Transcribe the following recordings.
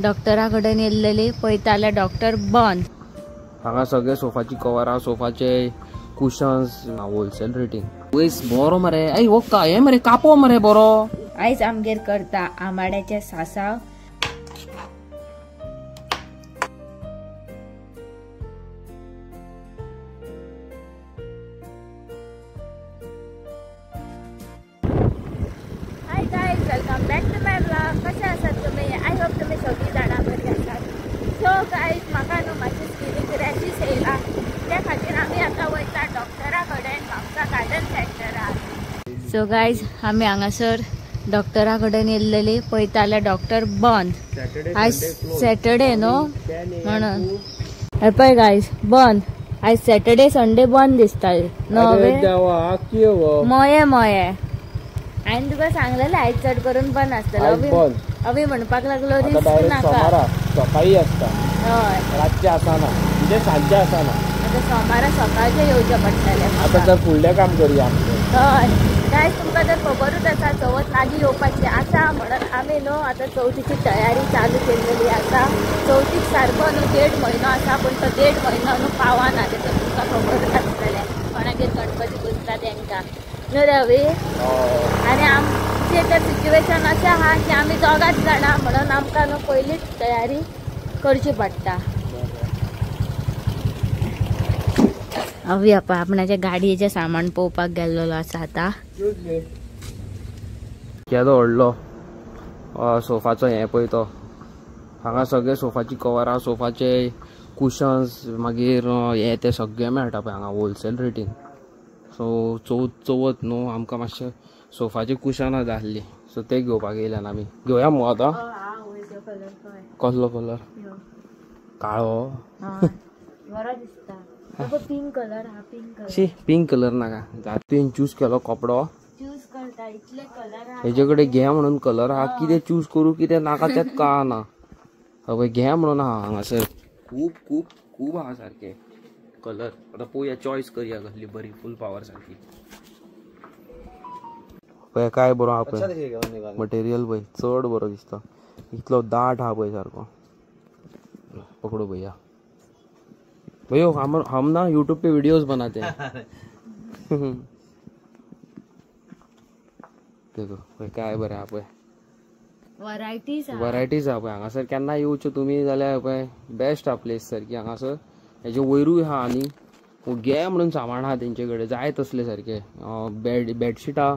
डॉक्टरा कडेन येयल्लेली पळयता जाल्यार डॉक्टर बंद. हांगा सगळे सोफाची कवरां, सोफाचे कुशन्स होलसेल रेटीन. वयस बरो मरे, ऐ हो हे मरे कापो मरे बरो. आयज आमगेर करता आंबाड्याचे सासाव. Hi guys, welcome back to my vlog. कशे आसात तुमी? I hope तुमी सगळीं जाणां बरी आसात. सो गायज, म्हाका न्हू मातशी स्किनीक रॅशीस येयला, त्या खातीर आमी आतां वयता डॉक्टरा कडेन, म्हापसा गार्डन सेंटरार. सो गायज, आमी हांगासर डॉक्टरा कडेन येयल्लेली पळयता जाल्यार डॉक्टर बंद. आयज सॅटर्डे न्हू म्हणून. हे पळय गायज, बंद. आयज सॅटर्डे संडे बंद दिसता न्हू. मोये मोये हांवें तुका सांगलेलें आयज चड करून बंद आसतलो. अभी म्हणपाक लागलो रिस्क नाका, सकाळी आसता, हय, रातचें आसना, म्हणजे सांजचें आसना. आतां सोमारा सकाळचें येवचें पडटलें. आतां तर फुडलें काम करुया. हय गायज, तुमकां जर खबरूच आसा चवथ लागीं येवपाची आसा म्हणून आमी न्हू आतां चवथीची तयारी चालू केल्लेली आसा. चवथीक सारको न्हू 1.5 म्हयनो आसा, पूण तो 1.5 म्हयनो न्हू पावना, तें तुमकां खबरूच आसतलें. कोणागेर गणपती पुजता तेंकां न्हू रवी. आनी आमचें तर सिच्युएशन अशें आहा की आमी दोगांच जाणां म्हणून आमकां न्हू पयलींच तयारी करची पडटा. अवी आपा आपणाच्या गाडयेचें सामान पळोवपाक गेल्लो आसा. आतां केदो व्हडलो सोफाचो हें पळय तो. हांगा सगळे सोफाची कवरां, सोफाचे कुशन्स, मागीर हें तें सगळें मेळटा पळय हांगा होलसेल रेटीन. सो चवथ न्हू आमकां मातशें सोफाची कुशनां जाय आसली, सो ते घेवपाक येयल्यान आमी. घेवया मगो आतां? कसलो कलर? काळो बरो दिसता. पिंक कलर हा, पिंक कलर. शी, पिंक कलर नाका. तुवें चूज केलो कपडो, चूज करता इतले कलर हेजे कडेन घे म्हणून कलर हा, कितें चूज करूं कितें नाका तेंच कळना. हय घे म्हणून आहा हांगासर खूब खूब खूब आहा सारके कलर. आतां पळोवया, चॉयस करया कसली बरी फूल पावर सारकी. पळय काय बरो आहा पळय मटेरियल, पळय चड बरो दिसता, इतलो दाट आहा पळय सारको. पकडो भैया. भैया हम ना यूट्यूब पे वीडियोस बनाते हैं. देखो पळय काय बरें आहा पळय, व्हरायटीज आहा पळय हांगासर. केन्ना येवच्यो तुमी जाल्यार पळय बेस्ट आहा प्लेस सारकी हांगासर. हेजे वयरूय आहा आनी घे म्हणून सामान आहा तेंचे कडेन जाय तसले सारके. बेडशीट आहा,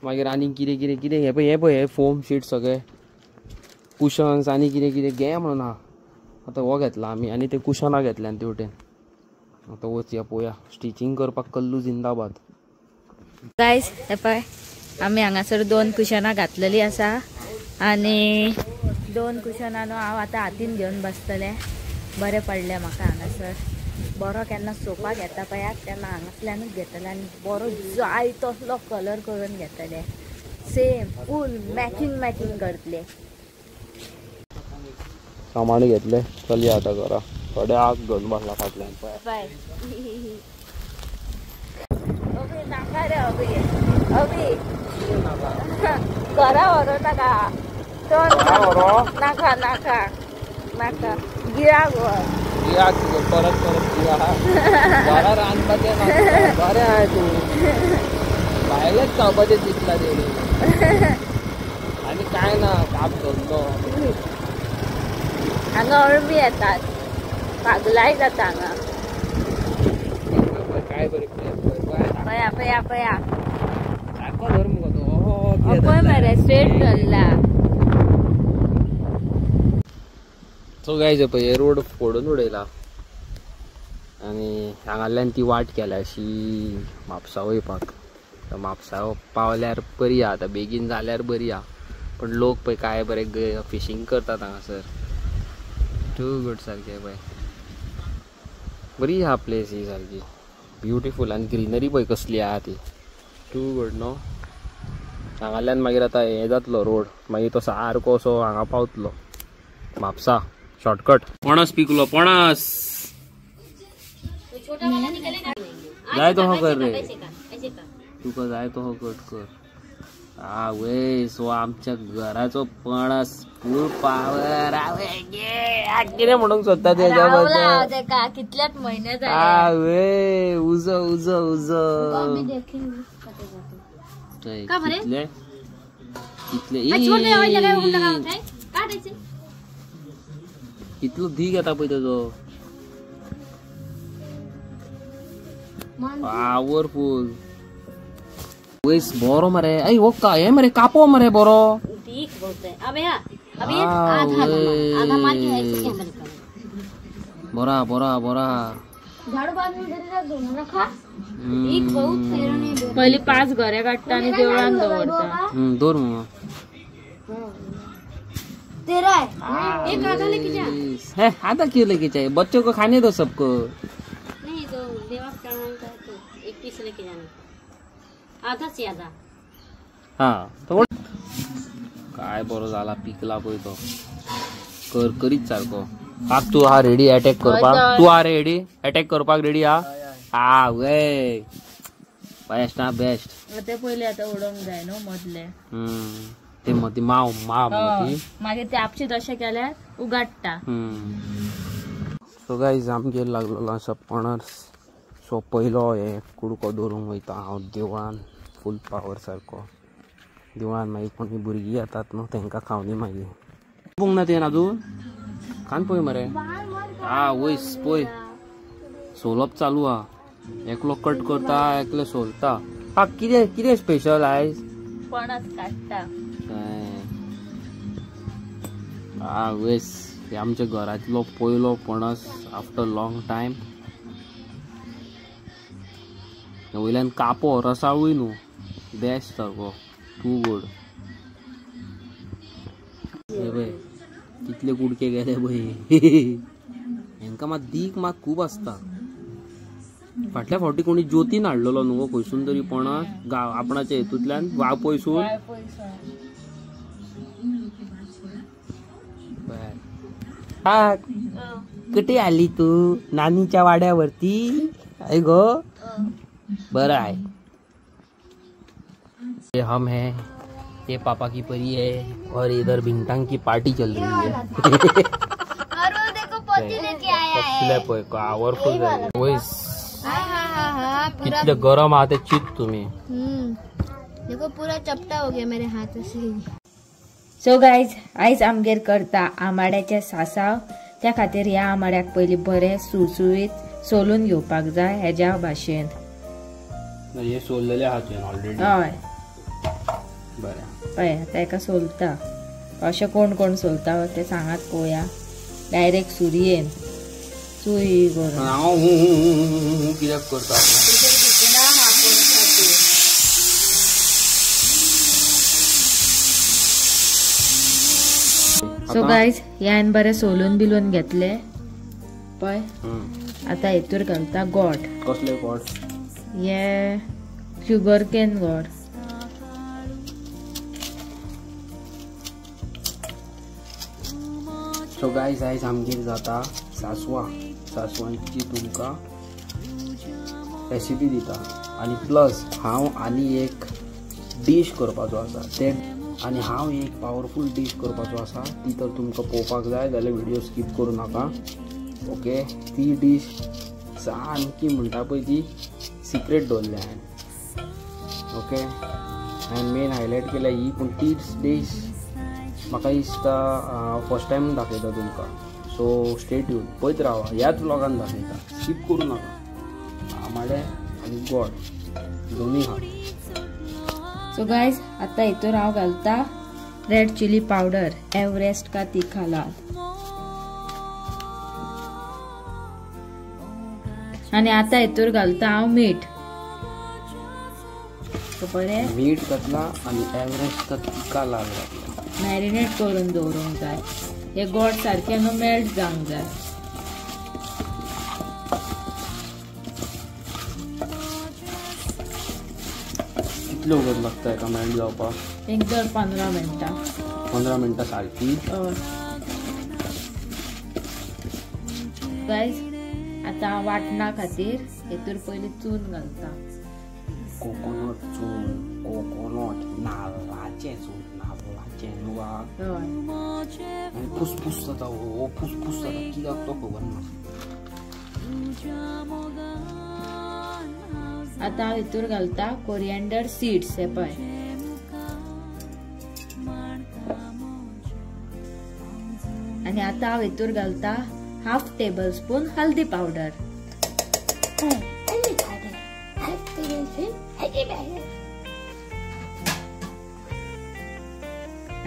मागीर आनी कितें कितें कितें. हें पळय, हें पळय, हे फोम शीट सगळे, कुशन्स आनी कितें कितें घे म्हणून आहा. आतां हो घेतला आमी आनी ते कुशनां घेतल्यान ते वटेन. आतां वचया पळोवया स्टिचींग करपाक. कल्लू जिंदाबाद. गायज हे पळय, आमी हांगासर 2 कुशनां घातलेली आसा आनी 2 कुशनां न्हू हांव आतां हातीन घेवन बसतलें. बरें पडलें म्हाका हांगासर. बरो केन्ना सोफा घेता पळयात तेन्ना हांगासल्यानूच घेतलें आनी बरो जाय तसलो कलर करून घेतलें. सेम फूल मॅचिंग मॅचिंग करतलें. सामान घेतलें, चलया आतां घरा. थोडे आग घेवन बसला फाटल्यान पळय. अभी नाका रे, अभी अभी घरा व्हरू नाका, नाका नाका नाका, गिराक व्हर. गिराक परत परत गिराक. घरा रांदपाचें बरें आहा, तूं भायलेच खावपाचें चिंतला तेणी. आनी कांय ना, काप धरलो. हांगा अळमी येतात, पागलाय जाता हांगा. काय बरें पया पया पया सारको धर मुगो तो. पळय मरे स्ट्रेट धरला. सो गायज पळय रोड फोडून उडयला आनी हांगाल्यान ती वाट केल्या अशी म्हापसा वयपाक. म्हापसा पावल्यार बरी आहा, आतां बेगीन जाल्यार बरी आहा. पण लोक पळय काय बरे फिशींग करतात हांगासर. टू गुड सारकें पळय, बरी आहा प्लेस ही सारकी ब्युटिफूल. आनी ग्रिनरी पळय कसली आहा ती, टू गुड न्हू. हांगाल्यान मागीर आतां हें जातलो रोड, मागीर तो सारको असो हांगा पावतलो म्हापसा शॉर्टकट. पणस पिकलो, पणस जाय तो हो कर रे, तुका जाय तो हो कट कर. आवय, सो आमच्या घराचो पणस फूल पावर. कितें म्हणूंक सोदता तेज्या बद्दल? कितल्याच म्हयने जाले. उजो उजो उजो. कितले कितले कितलो धीक येता पळय तेजो. पावरफूल. वयस बरो मरे. ऐ हो काय मरे कापो मरे बरो. दीख बहुत है. अबे अभी आधा आधा मार के है इसके अंदर. बरा बरा बरा. झाड़ू बाद में धरी रखा. एक बहुत फेरने पहले 5 घरे काढता आणि देवळान दवरता. दोर मग तेरा है. एक आधा लेके जा. है आधा क्यों लेके जाए? बच्चों को खाने दो सबको. नहीं तो देवा चढ़ाने का तो एक पीस लेके जाना. आधा से आधा. हाँ तो काय बरो झाला पिकला पळय तो करकरीत सारको. काक तू हा रेडी अटॅक करपाक? तू हा रेडी अटॅक करपाक रेडी हा? हा वे बेस्ट हा बेस्ट. ते पयले आता उडोवंक जाय न्हू मदले. ते मदी माव माव मदी मागीर ते आपशी तशें केल्यार उगाडटा. सो गायज आमगेर लागलेलो आसा पणस. सो पयलो हे कुडको दवरूंक वयता हांव देवळान फूल पावर सारको. देवळान मागीर कोणी भुरगीं येतात न्हू तेंकां खावनी मागीर. पोवंक ना तें अजून खान पळय मरे. हा वयस पळय सोलप चालू आहा. एकलो कट करता एकले सोलता. हा कितें कितें स्पेशल आयज? पणस काडटा. हा वयस आमच्या घरांतलो पयलो पणस आफ्टर लॉंग टायम. वयल्यान कापो रसाळूय न्हू बेस्ट सारको. Too good. हे पळय कितले कुडके गेले पळय. हेंका मात दीक मात खूब आसता. फाटल्या फावटी कोणी ज्योतीन हाडलेलो न्हू गो खंयसून तरी पणस गांव आपणाच्या हेतूंतल्यान वाळपयसून. हा कुठे आली तू? नानीच्या वाड्यावरती आहे गो. बरं आहे. ये हम हैं, ये पापा की परी है और इधर बिंगटांग की पार्टी चल रही है. और वो देखो पोती लेके आया है. पावरफुल. कितले गरम आहा ते चित तुम्ही. देखो पूरा चपटा हो गया मेरे हाथ से. सो गायज आयज आमगेर करता आंबाड्याचे सासाव. त्या खातीर ह्या आंबाड्याक पयलीं बरें सुळसुळीत सोलून घेवपाक जाय हेज्या भाशेन. हे सोललेले आहा तुवें ऑलरेडी? हय. बरें पळय आतां हेका सोलता. अशें कोण कोण सोलता तें सांगात पळोवया. डायरेक्ट सुरयेन सुरी करून हांव हूं हूं हूं हूं कित्याक करता? सो गायज ह्यान बरें सोलून बिलून घेतले पळय. आतां हेतूर घालता गोड. कसले गोड? हे शुगर केन गोड. सो गायज आयज आमगेर जाता सासवां. सासवांची तुमकां रेसिपी दिता आनी प्लस हांव आनी एक डीश करपाचो आसा ते आनी हांव एक पावरफूल डीश करपाचो आसा ती तर तुमकां पळोवपाक जाय जाल्यार व्हिडियो स्कीप करूं नाका. ओके ती डीश सामकी म्हणटा पळय ती सिक्रेट दवरल्या हांवें. ओके हांवें मेन हायलायट केल्या ही, पूण तीच डीश म्हाका दिसता फर्स्ट टायम दाखयता तुमकां. सो स्टे ट्यून पळयत रावा, ह्याच व्लॉगान दाखयता, स्कीप करूं नाका. आंबाडे आनी गोड दोनूय आहा. सो गायज आतां हितूर हांव घालता रेड चिली पावडर एवरेस्ट का तिखा लाल. आनी आतां हितूर घालता हांव मीठ. बरें मीठ घातला आनी एवरेस्ट का तिखा लाल घातला. मॅरिनेट करून दवरूंक जाय. हे गोड सारकें न्हू मेल्ट जावंक जाय. कितले वगत लागता एका मेल्ट जावपाक? एक दर 15 मिनटां. 15 मिनटां सारकी. गायज आतां वांटणा खातीर हेतूर पयलीं चून घालता. कोकोनट चून, कोकोनट नाल्लाचें चून, नाल्लाचें. मातशें न्हू आहा आनी फुसफूस जाता, हो फुसफूस जाता कित्याक तो खबर ना. आतां हांव हितूर घालता कोरिएंडर सीड्स. हे पळय आनी आतां हांव हितूर घालता 1/2 टेबल स्पून हल्दी पावडर.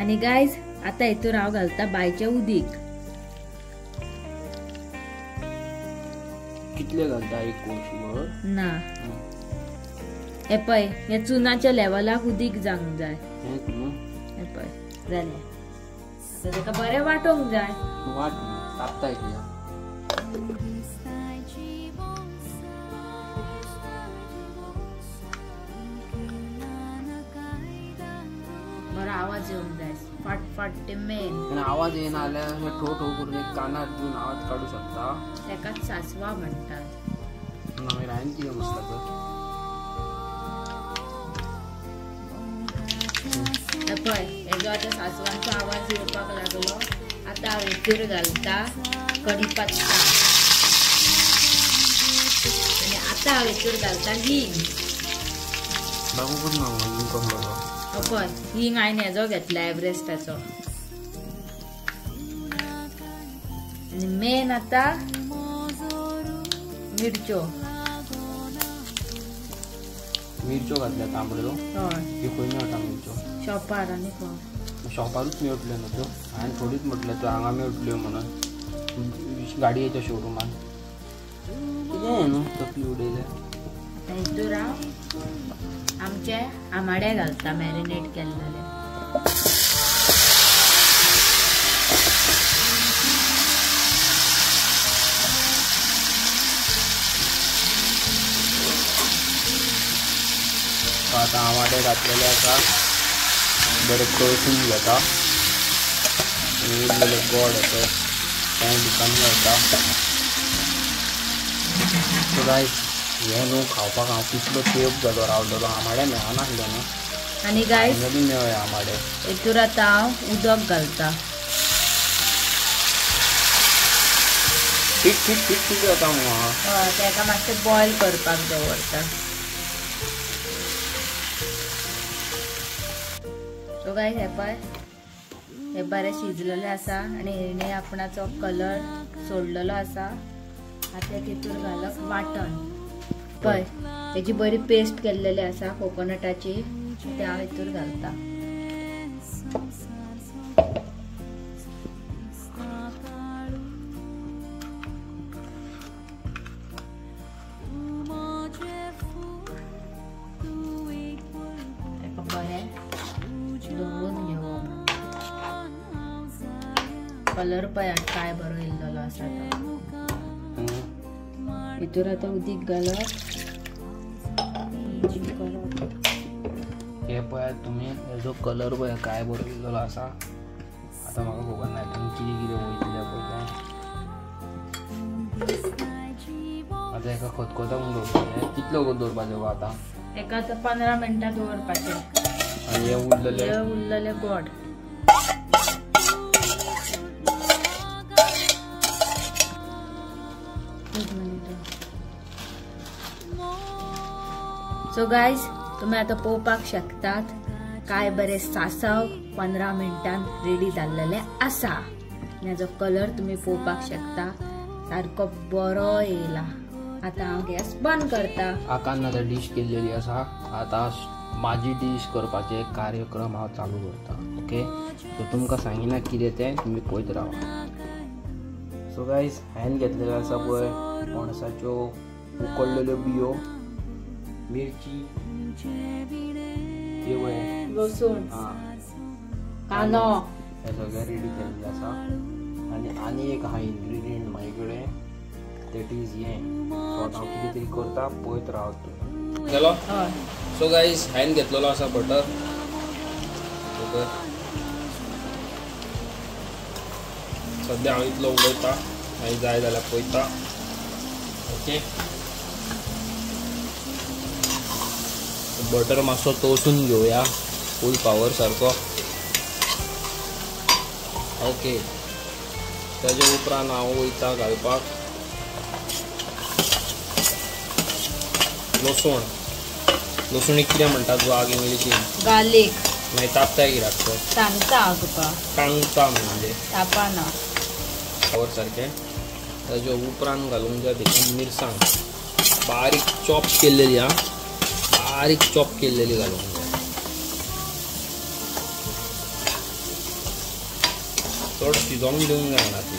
आनी गायज आतां हितूर हांव घालता बायचें उदीक. कितले घालता? एक कोळशीभर ना. हे पळय हे चुनाच्या लेवलाक उदीक जावंक जाय. हे पळय जालें. आतां ताका बरें वांटोवंक जाय. वाट तापता कित्याक? बरो आवाज येवंक जाय, फाट फाट ते मेन. आवाज येना जाल्यार ठो ठो करून एक कानार दिवन आवाज काडू शकता. ताकाच सासवा म्हणटात. मागीर हांवें कितें मसला तर पळय हेजो आतां सासवांचो आवाज येवपाक लागलो. आतां हांव हितूर घालता कढीपत्ता आनी आतां हांव हितूर घालता हिंग. दाखोवकूच ना हिंग कसलो तो. पळय हिंग हांवें हेजो घेतला एवरेस्टाचो. आनी मेन आतां मिरच्यो. मिरच्यो घातल्या तांबड्यो. हय. ती खंय मेळटा मिरच्यो? शॉपार. आनी खंय शॉपारूच मेळटल्यो न्हू त्यो? हांवें थोडीच म्हटलें त्यो हांगा मेळटल्यो म्हणून गाडयेच्या शोरुमान. कितें न्हू तकली उडयल्या. आतां हितूर हांव आमचे आमाडे घालता मॅरिनेट केल्लेले. आतां आमाडे घातलेले आसा, बरें तळसून घेता. आनी उरलेले गोड आसा तें भितर घालता. सो गायज हें न्हू खावपाक हांव कितलो तेप जालो रावलेलो, आमाडे मेळनासले न्हू. आनी गायज फायनली मेळ्ळे आमाडे. हितूर आतां हांव उदक घालता. ठीक ठीक ठीक ठीक जाता मुगो. हय ताका मातशें बॉयल करपाक दवरता. सो गायज हे पळय हे बरें शिजलेलें आसा आनी हेणे आपणाचो कलर सोडलेलो आसा. आतां तितूर घालप वांटण. पळय हेजी बरी पेस्ट केल्लेली आसा कोकोनटाची, ते हांव हितूर घालता. ताका बरें धुवून घेवप. कलर पळय काय बरो येयल्लो आसा तो. हितूर आतां उदीक घालप. हे पळयात तुमी हेजो कलर पळय काय बरो येयल्लो आसा. आतां म्हाका खबर ना हितून कितें कितें वयतलें पळय तें. आतां हेका खतखतोंक दवरपाचें. कितलो दवरपाचें गो आतां? हेका आतां 15 मिनटां दवरपाचें. आनी हें उरलेलें? हें उरलेलें गोड. सो गायज तुमी आतां पळोवपाक शकतात काय बरें सासव 15 मिनटान रेडी जाल्लेलें आसा. आनी हेजो कलर तुमी पळोवपाक शकता, सारको बरो येयला. आतां हांव गॅस बंद करता. आकान आतां डीश केल्लेली आसा. आतां म्हाजी डीश करपाचे कार्यक्रम हांव चालू करता. ओके, सो तुमकां सांगिना कितें तें, तुमी पळयत रावा. सो गायज हांवें घेतलेलें आसा पळय पणसाच्यो उकडलेल्यो बियो, मिरची, लसूण, कांदो, हे सगळें रेडी केल्लें आसा. आनी आनी एक आहा इन्ग्रिडियंट म्हाजे कडेन, that is हें. सो आतां हांव कितें तरी करता, पळयत राव तूं. जालो. सो गायज हांवें घेतलेलो आसा बटर. बटर सद्या हांव इतलो उडयता, मागीर जाय जाल्यार पळयता. ओके, बटर मातसो तोसून घेवया फूल पावर सारको. ओके ताजे उपरांत हांव वयता घालपाक लसूण. लसूणीक कितें म्हणटात गो इंग्लिशीन? गार्लिक. मागीर तापता कित्याक तो? सांगता हांव तुका. सांगता म्हणजे तापना फ्लावर सारकें. ताजे उपरांत घालूंक जाय भितर मिरसांग बारीक चॉप केल्लेली. आं बारीक चॉप केल्लेली घालूंक जाय. चड शिजोवंक दिवंक जायना ती,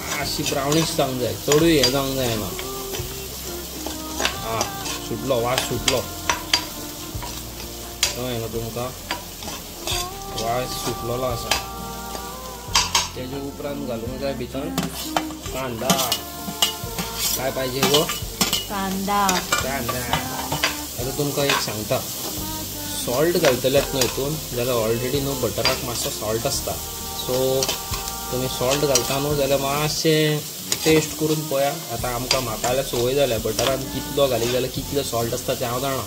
मातशी ब्रावनीश जावंक जाय, चडूय हें जावंक जायना. आं सुटलो वास सुटलो, कळ्ळें न्हू तुमकां? वास सुटलेलो आसा. तेजे उपरांत घालूंक जाय भितर कांदा. काय पाहिजे गो? कांदा. कांदा. आतां तुमकां एक सांगता, सॉल्ट घालतलेत न्हू हितून जाल्यार ऑलरेडी न्हू बटराक मातसो सॉल्ट आसता, सो तुमी सॉल्ट घालता न्हू जाल्यार मातशें टेस्ट करून पळया. आतां आमकां म्हाका जाल्यार संवय जाल्या बटरान कितलो घाली जाल्यार कितलो सॉल्ट आसता तें हांव जाणा.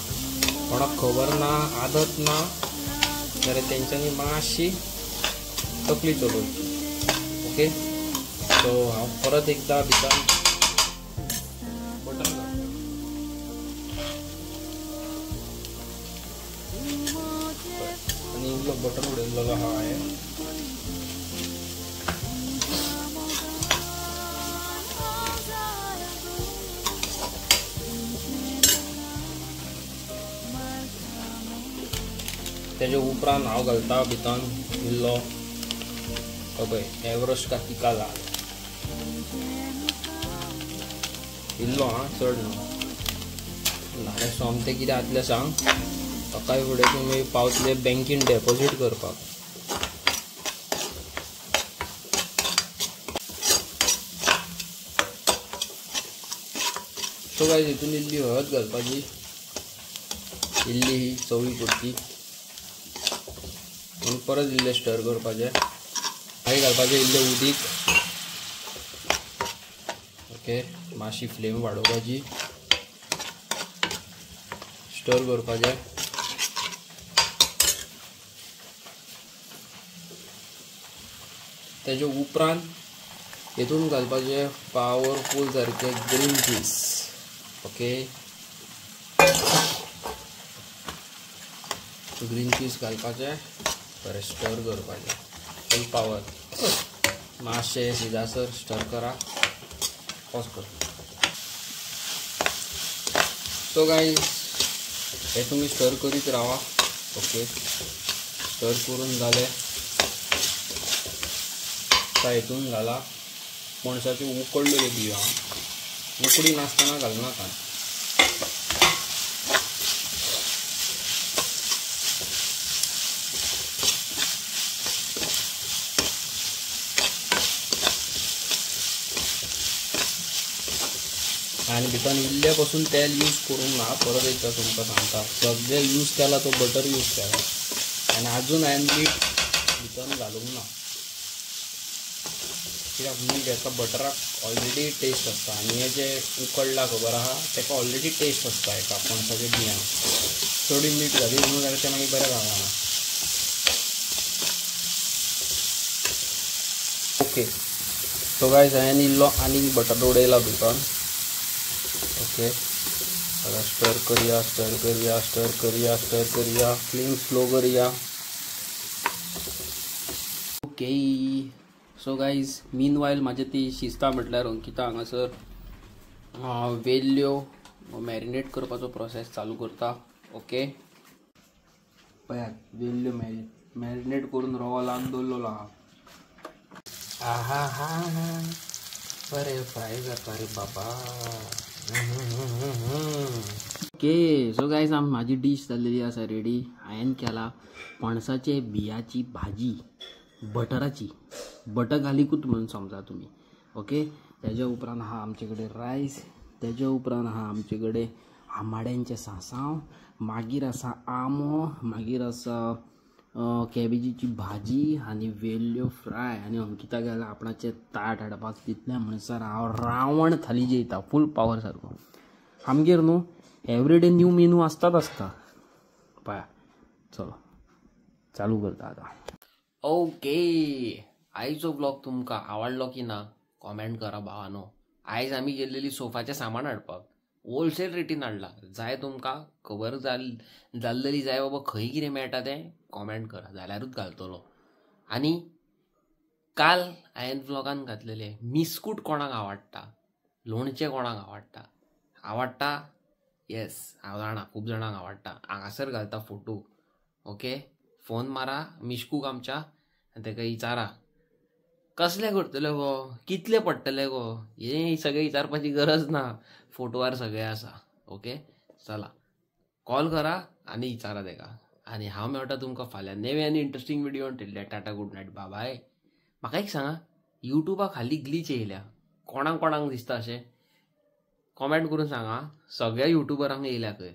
कोणाक खबर ना, आदत ना जाल्यार तेंच्यांनी मातशी तकली चलोवची. ओके सो हांव परत एकदां भितर बटर घालता. आनी इल्लो बटर उडयल्लो आहा हांवें. तेजे उपरांत हांव घालता भितर इल्लो पळय एवरेस्ट का तिका लाल इल्लो. आं चड न्हू, नाल्यार सोमतें कितें जातलें सांग, सकाळी फुडें तुमी पावतले बँकीन डेपोजीट करपाक. सो गायज हितून इल्ली हळद घालपाची, इल्ली ही चवी पुरती, आनी परत इल्लें स्टर करपाचें. मागीर घालपाचें इल्लें उदीक. ओके मातशी फ्लेम वाडोवपाची, स्टर करपाचें. तेजे उपरांत हितून घालपाचें पावरफूल सारकें green peas. Okay green peas घालपाचें, बरें स्टर करपाचें फूल पावर. मातशें शिजासर स्टर करा, पॉज कर. सो गायज हे तुमी स्टर करीत रावा. ओके स्टर करून जालें आतां हितून घाला पणसाच्यो उकडलेल्यो बियो. उकडी नासतना घालनाका. आनी भितर इल्ले पसून तेल यूज करूंक ना, परत एकदां तुमकां सांगता, सगळें यूज केला तो बटर यूज केला आनी आजून हांवें मीठ भितर घालूंक ना, कित्याक मीठ हेका बटराक ऑलरेडी टेस्ट आसता आनी हें जें उकडलां खबर आहा तेका ऑलरेडी टेस्ट आसता हेका पणसाच्या बियांक. चड मीठ घाली न्हू जाल्यार तें मागीर बरें लागना. ओके सो गायज हांवें इल्लो आनीक बटर उडयला भितर. ओके आतां स्टर करया, स्टर करया, स्टर करया, स्टर करया, फ्लेम स्लो करया. ओके सो गायज मीन वायल म्हाजें ती शिजता म्हटल्यार अंकिता हांगासर वेल्ल्यो मॅरिनेट करपाचो प्रोसेस चालू करता. ओके पळयात वेल्ल्यो मॅरिनेट करून रवो लावन दवरलेलो आहा. आहा हा बरें फ्राय जाता रे बाबा. ओके सो गायज म्हाजी डीश जाल्लेली आसा रेडी. हांवें केला पणसाचे बियाची भाजी बटराची, बटर घालिकूच म्हणून समजा तुमी. ओके तेज्या उपरांत आहा आमचे कडेन रायस, तेज्या उपरांत आहा आमचे कडेन आंबाड्यांचें सांसांव, मागीर आसा आंबो, मागीर आसा कॅबेजीची भाजी आनी वेल्ल्यो फ्राय. आनी अंकिता गेला आपणाचें ताट हाडपाक, तितल्या म्हणसर हांव रावण थाली जेयता फूल पावर सारको. आमगेर न्हू एवरीडे न्यू मेनू आसताच आसता. पळया चलो चालू करता आतां. ओके आयचो ब्लॉग तुमकां आवडलो की ना कॉमेंट करा भावानो. आयज आमी गेल्लेली सोफाचें सामान हाडपाक, होलसेल रेटीन हाडला. जाय तुमकां खबर जाल्लेली जाय बाबा खंय कितें मेळटा तें कॉमेंट करा, जाल्यारूच घालतलो. आनी काल हांवें व्लॉगान घातलेलें मिस्कूट कोणाक आवडटा, लोणचें कोणाक आवडटा, आवडटा? येस, हांव जाणा खूब जाणांक आवडटा. हांगासर घालता फोटो. ओके, फोन मारा मिश्कूक आमच्या आनी ताका विचारा कसले करतले गो, कितले पडटले गो, हे सगळें विचारपाची गरज ना, फोटवार सगळें आसा. ओके, चला कॉल करा आनी विचारा ताका. आनी हांव मेळटा तुमकां फाल्यां नवे आनी interesting video. Till that, tata, good night, bye. म्हाका एक सांगा, युट्यूबाक हालीं ग्लीच येयल्या, कोणाक कोणाक दिसता अशें कॉमेंट करून सांगा. सगळ्या युट्यूबरांक येयल्या खंय.